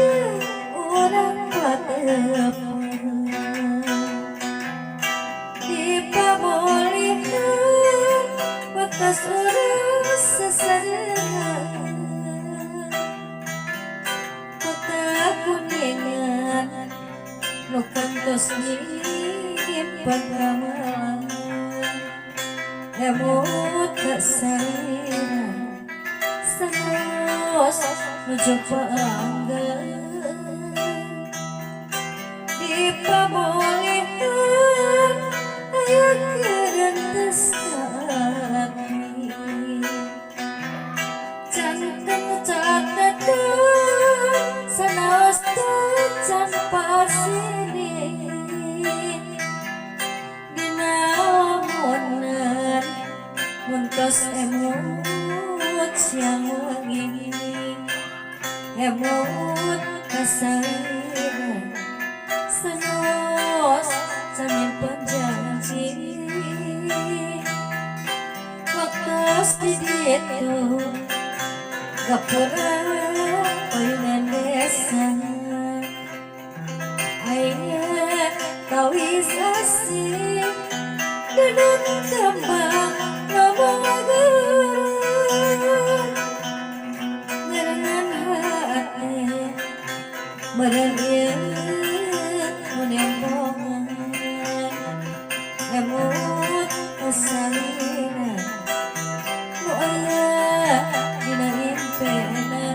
dieu urang patepang di pamulihan watas urang sasarengan kota Kuningan nu kantos nyimpen ramalan emut ka salira sanaos nuju paanggeun di pamulihan aya kerentes hati janten catatan sanaos tacan pasini dina lamunan mun tos emut siang wengi emut ka salira sanaos can nyimpen janji waktos di ditu gapura payunan desa aya tawis asih deundeun tembang ngomong nyarengan hate meureun ieu nu nembongan emut ka salira nu aya dina impena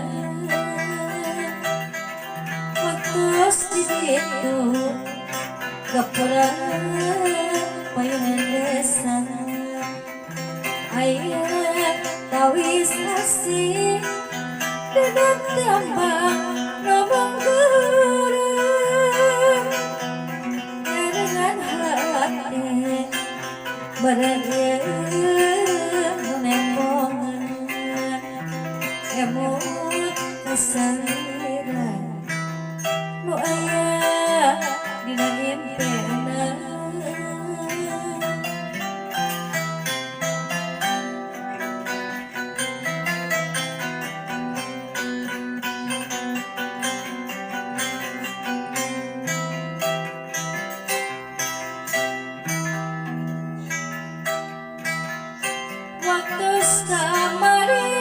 waktos di ditu gapura payunan desa aya tawis asih deundeun tembang ngomong nyarengan hate meureun ieu nu nembongan emut ka salira nu aya dina impena. Waktu kamari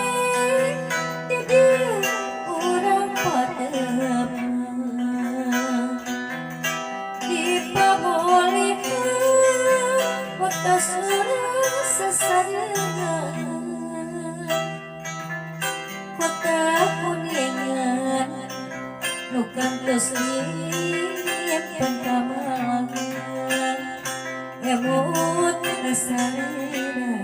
di dieu urang patepang di pamulihan waktos urang sasarengan kota Kuningan nu kantos nyimpen ramalan emut ka salira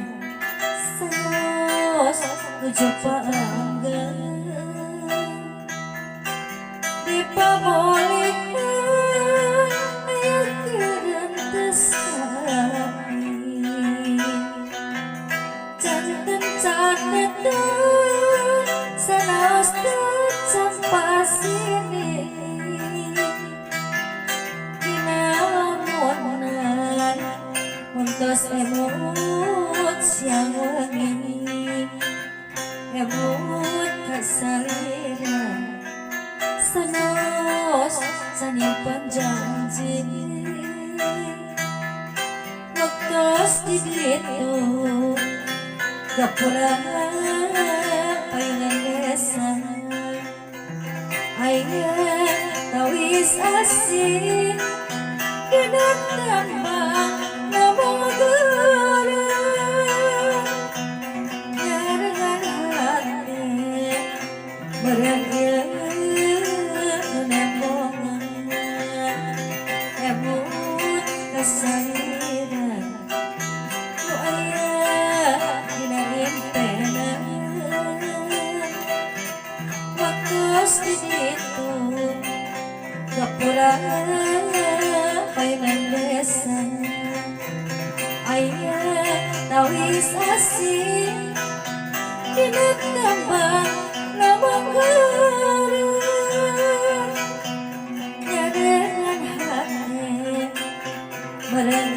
sanaos nuju paanggeun di pamulihan aya kerentes hati janten catetan sanaos tacan pasini dina lamunan mun tos emut siang wengi emut ka salira sanaos can nyimpen janji waktos di ditu gapura payunan desa aya tawis asih deundeun tembang ngomong nyarengan hate meureun ieu nu nembongan emut ka salira nu aya dina impena waktos di ditu gapura payunan desa aya tawis asih dina tembang ngomong nyarengan hate meureun.